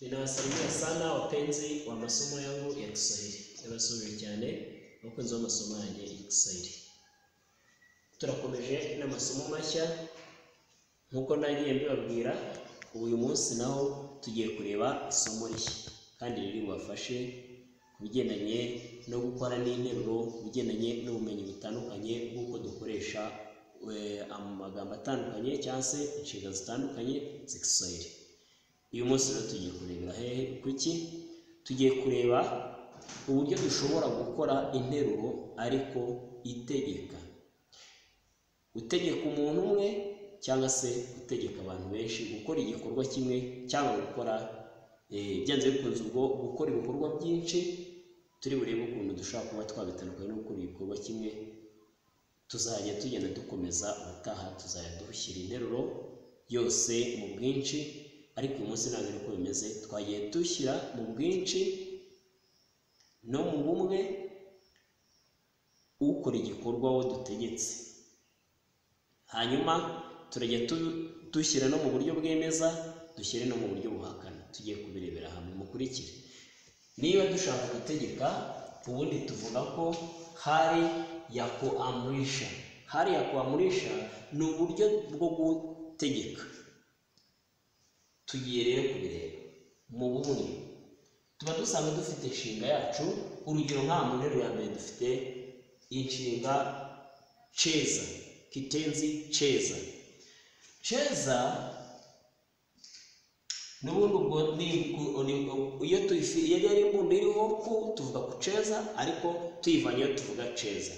Ninawasalimia sana wapenzi wa masomo yangu ya Kiswahili. Ndabasuhuje cyane abakunzi b'amasomo yanjye ya Kiswahili. Turakomeje n'amasomo mashya nk'uko nagiye mbibabwira, ubu uyu munsi naho tugiye kureba isomo rishya kandi riri bubafashe ku bigendanye no gukora n'interuro, ku bigendanye n'ubumenyi butandukanye bw'uko dukoresha amagambo atandukanye cyangwa se inshinga zitandukanye z'Igiswahili. Uyu munsi rero tugiye kurebera hehe kuki? Tugiye kureba uburyo dushobora gukora interuro ariko itegeka. Utegeka umuntu umwe cyangwa se utegeka abantu benshi gukora igikorwa kimwe cyangwa gukora byanze bikunze ubwo gukora ibikorwa byinshi. Turi burebe ukuntu dushobora kuba twabitandukanya no gukora igikorwa kimwe. Tuzajya tugenda dukomeza ubutaha, tuzajya dushyira interuro yose mu bwinshi, ariko uyu munsi ntabwo ariko bimeze. Twagiye dushyira mu bwinshi no mu bumwe ukora igikorwa wo dutegetse, hanyuma turajya dushyira no mu buryo bwemeza, dushyire no mu buryo buhakana. Tugiye kubirebera hamwe, mukurikire. Niba dushaka gutegeka, ubundi tuvuga ko hali ya kuamrisha. Hali ya kuamrisha ni uburyo bwo gutegeka. Tugiye rero kubireba mu bumwe. Tuba dusanzwe dufite inshinga yacu. Urugero nka mu nteruro ya mbere dufite inshinga cheza, kitenzi cheza. Cheza n'ubundi ubwo iyo iyo ari imbundo iriho ku tuvuga kucheza, ariko tuyivanyeyo tuvuga cheza.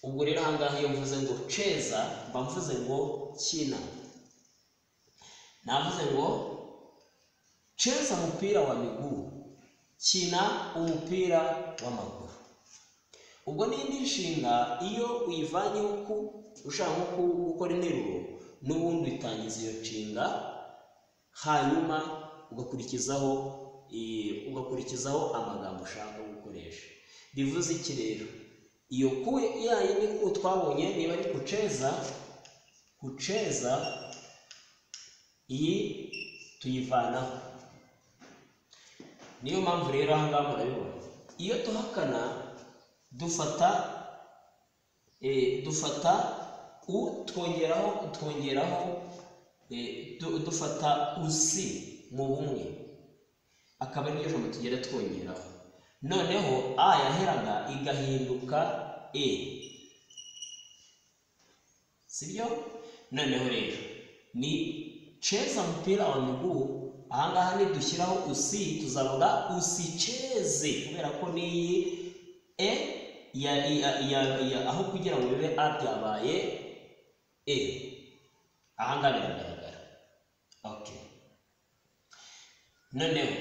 Ubwo rero aha ngaha iyo mvuze ngo cheza mba mvuze ngo kina. Navuze ngo cheza mpira wa miguu, kina umupira w'amaguru. Ubwo n'indi nshinga iyo uyivanyeho ku ushaka nko gukora interuro, n'ubundi utangiza iyo nshinga hanyuma ugakurikizaho amagambo ushaka gukoresha. Bivuze iki rero? Iyo ku yayindi ku twabonye niba ari kucheza, kucheza iyi tuyivanaho. Niyo mpamvu rero aha ngaha murabibona, iyo tuhakana dufata u twongeraho dufata usi mu bumwe, akaba ariryo jambo tugenda twongeraho. Noneho a yaheraga igahinduka e, sibyo? Noneho rero ni cheza mpira wa miguu. Aha ngaha nidushyiraho usi tuzavuga usicheze, kubera ko n'iyi e ya aho kugira ngo bibe a byabaye e. Aha ngaha biragaragara. Okay, noneho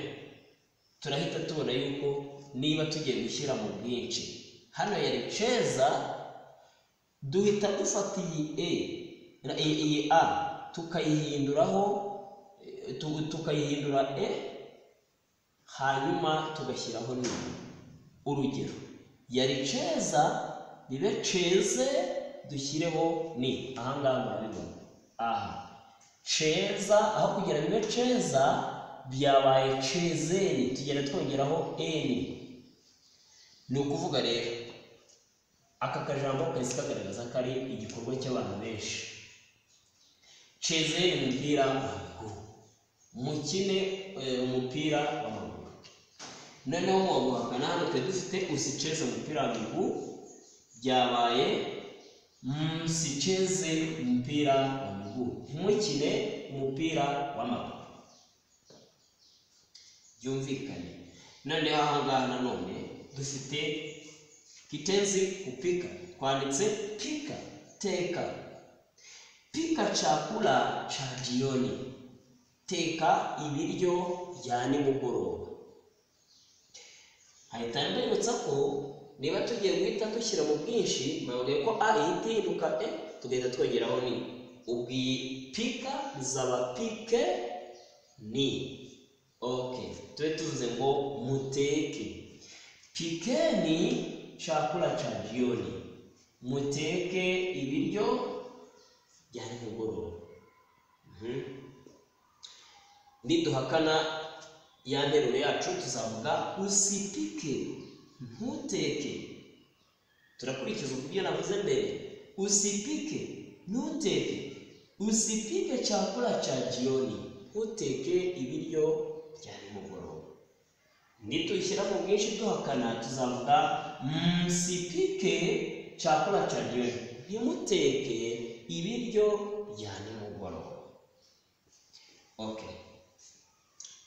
turahita tubona yuko niba tugiye gushyira mu bwinshi, hano yari cheza, duhita dufata iyi e iyi a tukayihinduraho, tukayihindura e, hanyuma tugashyiraho ni. Urugero yari cheza bibe cheze, dushyireho ni. Aha ngaha murabibona, aha cheza aho kugira bibe cheza byabaye chezeni, tugenda twongeraho eni. Ni ukuvuga rero aka kajambo kahise kagaragaza ko ari igikorwa cy'abantu benshi. Chezeni mpira wa miguu, mukine umupira w'amaguru. Noneho mu guhakana hano twe dufite usicheze mpira wa miguu, byabaye msicheze mpira wa miguu, ntimukine umupira w'amaguru. Byumvikane. Noneho aha ngaha nanone dufite kitenzi kupika, twanditse pika, teka. Pika chakula cha jioni, teka ibiryo bya nimugoroba. Hahita mbibutsa ko niba tugiye guhita dushyira mu bwinshi, mbabwiye ko a ihita ihinduka e, tugahita twongeraho ni. Ubwo iyi pika bizaba pike ni. Okay, tube tuvuze ngo muteke. Pikeni chakula cha jioni, muteke ibiryo bya nimugoroba. Niduhakana Ya nteruro yacu tuzavuga usipike, ntuteke. Turakurikiza uburyo navuze mbere. Usipike, ntuteke. Usipike chakula cha jioni, ntuteke ibiryo bya nimugoroba. Nitushyira mu bwinshi duhakana tuzavuga msipike chakula cha jioni, ntimuteke ibiryo bya nimugoroba. Okay.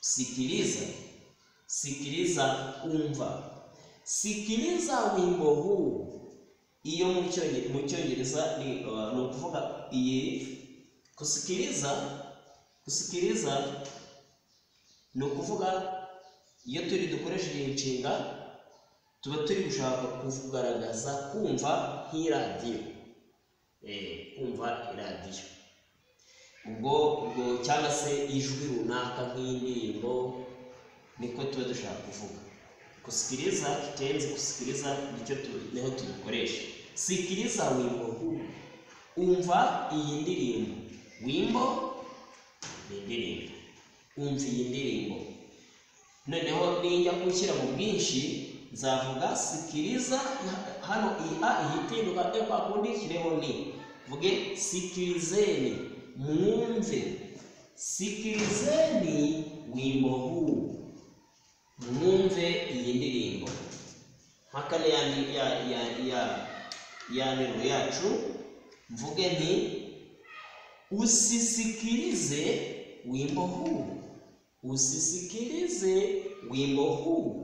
Sikiliza, sikiliza, umva. Sikiliza wimbo huu. Iyo mu Cyongereza ni ukuvuga iyi kusikiliza. Kusikiliza ni ukuvuga iyo turi dukoresheje inshinga tuba turi gushaka kugaragaza kumva nk'iradiyo, kumva iradiyo ubwo cyangwa se ijwi runaka nk'indirimbo, niko tuba dushaka kuvuga. Kusikiliza, kitenzi kusikiliza nicyo niho tubikoresha. Sikiliza wimbo huu, umva iyi ndirimbo. Wimbo ni indirimbo, umva iyi ndirimbo. Noneho ninjya gushyira mu bwinshi nzavuga sikiliza, hano iyi a ihitinduka e kwa kundi shyireho ni, vuge sikilizeni, mwumve. Sikilizeni wimbo huu, mwumve iyi ndirimbo. Mpakane ya nteruro yacu mvuge nti usisikilize wimbo huu, usisikilize wimbo huu.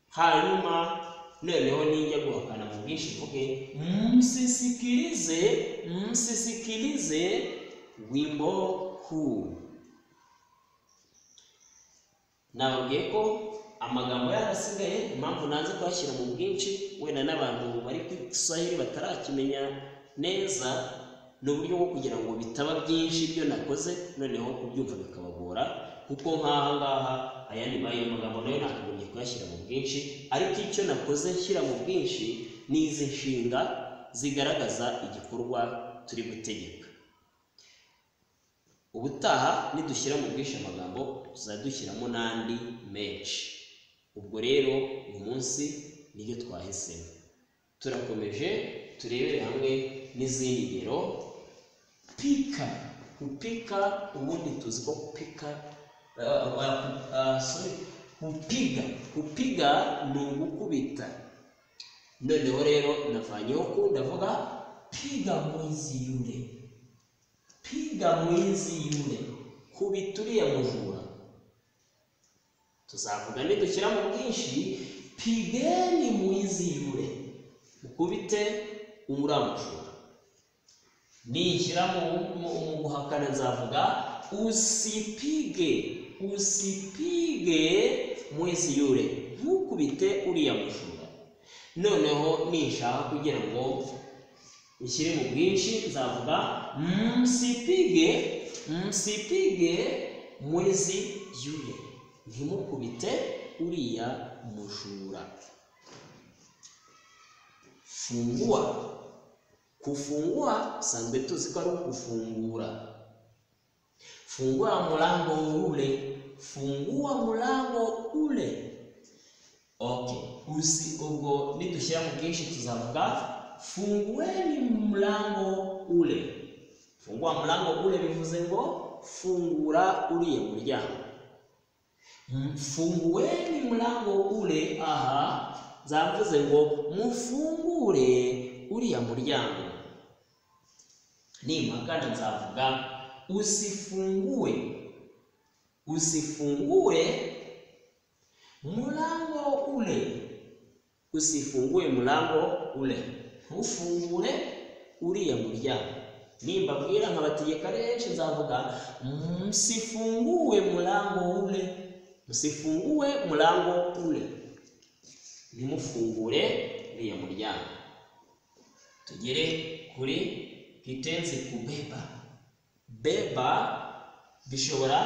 Hanyuma noneho ninjya guhakana mu bwinshi mvuge msisikilize, msisikilize wimbo huu. Nababwiye ko amagambo yarasigaye, impamvu nanze kuyashyira mu bwinshi wenda n'abantu bari ku Kiswahili batarakimenya neza, ni uburyo bwo kugira ngo bitaba byinshi ibyo nakoze noneho kubyumva bikabagora, kuko nk'aha ngaha ayandi ayo magambo nayo nakagombye kuyashyira mu bwinshi, ariko icyo nakoze nshyira mu bwinshi ni izi nshinga zigaragaza igikorwa turi gutegeka. Ubutaha nidushyira mu bwinshi amagambo tuzadushyiramo n'andi menshi. Ubwo rero uyu munsi nibyo twahisemo. Turakomeje turebere hamwe n'izindi ngero. Pika, kupika, ubundi tuzi ko kupika, sorry, kupiga, kupiga ni ugukubita. Noneho rero navanyeho ku ndavuga piga mwizi yule, piga mwizi yule, kubita uriya mujura. Tuzavuga nidushyira mu bwinshi pigeni mwizi yule, ukubite uriya mujura. Nishyira mu guhakana nzavuga usipige, usipige mwizi yule, ntukubite uriya mujura. Noneho nishaka kugira ngo ushyire mu bwinshi nzavuga msipige, msipige mwizi yule, ntimukubite uriya mujura. Fungua, kufungua sanzwe tuzi ko ari ugufungura. Fungua mulango ule, fungua mulango ule. Okay, usi ubwo nidushyira mu bwinshi tuzavuga fungueni mlango ule. Fungua mlango ule bivuze ngo fungura uriya muryango. Fungueni mlango ule, aha zavuze ngo mufungure uriya muryango. Nimpakana nzavuga usifungue, usifungue mlango ule, usifungue mlango ule, ntufungure uriya muryango. Nimbabwira nkabategeka benshi nzavuga msifungue mlango ule, msifungue mlango ule, ntimufungure uriya muryango. Tugere kuri kitenzi kubeba. Beba bishobora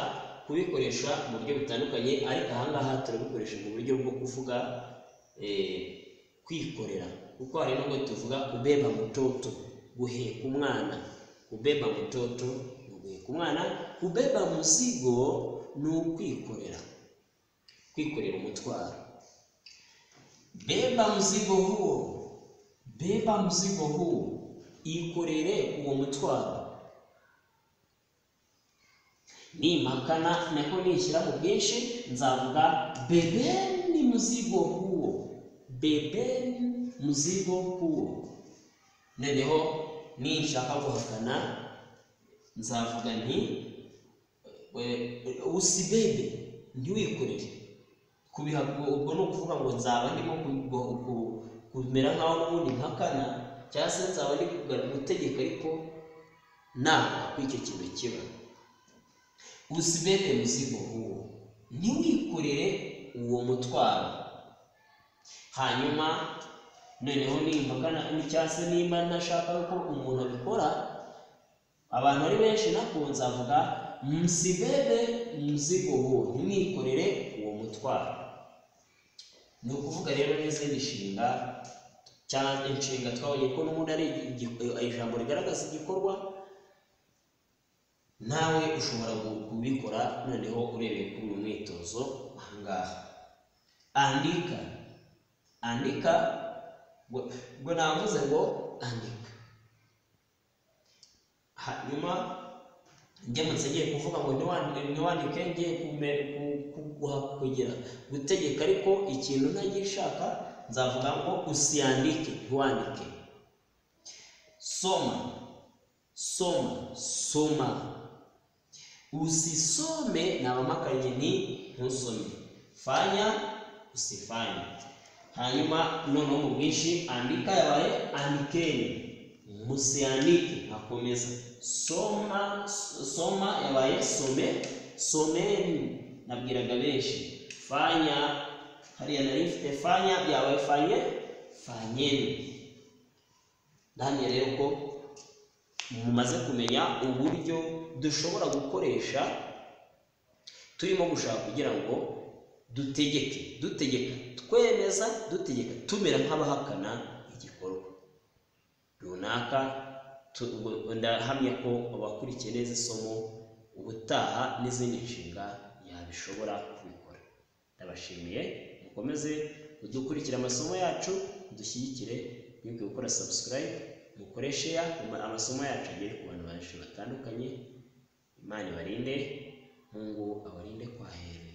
kubikoresha mu buryo butandukanye, ariko aha ngaha turabikoresha mu buryo bwo kuvuga kwikorera, kuko hari nubwo tuvuga kubeba mutoto, guheka umwana. Kubeba mutoto ni uguheka umwana, kubeba muzigo ni ukwikorera. Kwikorera umutwaro. Beba mzigo huo, beba mzigo huo, ikorere uwo mutwaro. Nimpakana nako nishyira mu bwinshi nzavuga bebeni mzigo huo, bebeni mzigo huo. Noneho ninshaka guhakana nzavuga nti usibebe, ntiwikorere. Ubwo ni ukuvuga ngo nzaba ndimo kumera nkaho n'ubundi mpakana, cyangwa se nzaba ndi gutegeka ariko nanga ko icyo kintu kiba. Usibebe mzigo huo, ntiwikorere uwo mutwaro. Hanyuma noneho nimpakana cyangwa se nimba ntashaka ko umuntu abikora, abantu ari benshi nako nzavuga msibebe mzigo huo, ntimwikorere uwo mutwaro. Ni ukuvuga rero n'izindi nshinga cyangwa inshinga twabonye ko n'ubundi ari ijambo rigaragaza igikorwa, nawe ushobora kubikora noneho urebeye kuri uyu mwitozo aha ngaha. Andika, andika, ubwo navuze ngo andika. Hanyuma ngemutse ngiye kuvuga ngo ntiwandike, ngiye kuguha kugira gutegeka ariko ikintu ntagishaka, nzavuga ngo usiyandike, ntiwandike. Soma, soma, soma. Usisome nabamakanye nti ntusome. Fanya, usifanye. Hanyuma noneho mu bwinshi andika yabaye andikeni, musiyandike, nkakomeza. Soma, soma yabaye some, someni, nabwiraga benshi. Fanya, hariya nari mfite fanya byabaye fanye, fanyeni. Ndahamya rero ko mumaze kumenya uburyo dushobora gukoresha turimo gushaka kugira ngo dutegeke, dutegeka twemeza, dutegeka tumera nk'abahakana igikorwa runaka. Ndahamya ko abakurikiye neza isomo ubutaha n'izindi nshinga yabishobora kubikora. Ndabashimiye, mukomeze kudukurikira amasomo yacu, dushyigikire, mwibuke gukora subscribe, mukore share, amasomo yacu agere ku bantu benshi batandukanye. Imana ibarinde, Mungu abarinde. Kwaheri.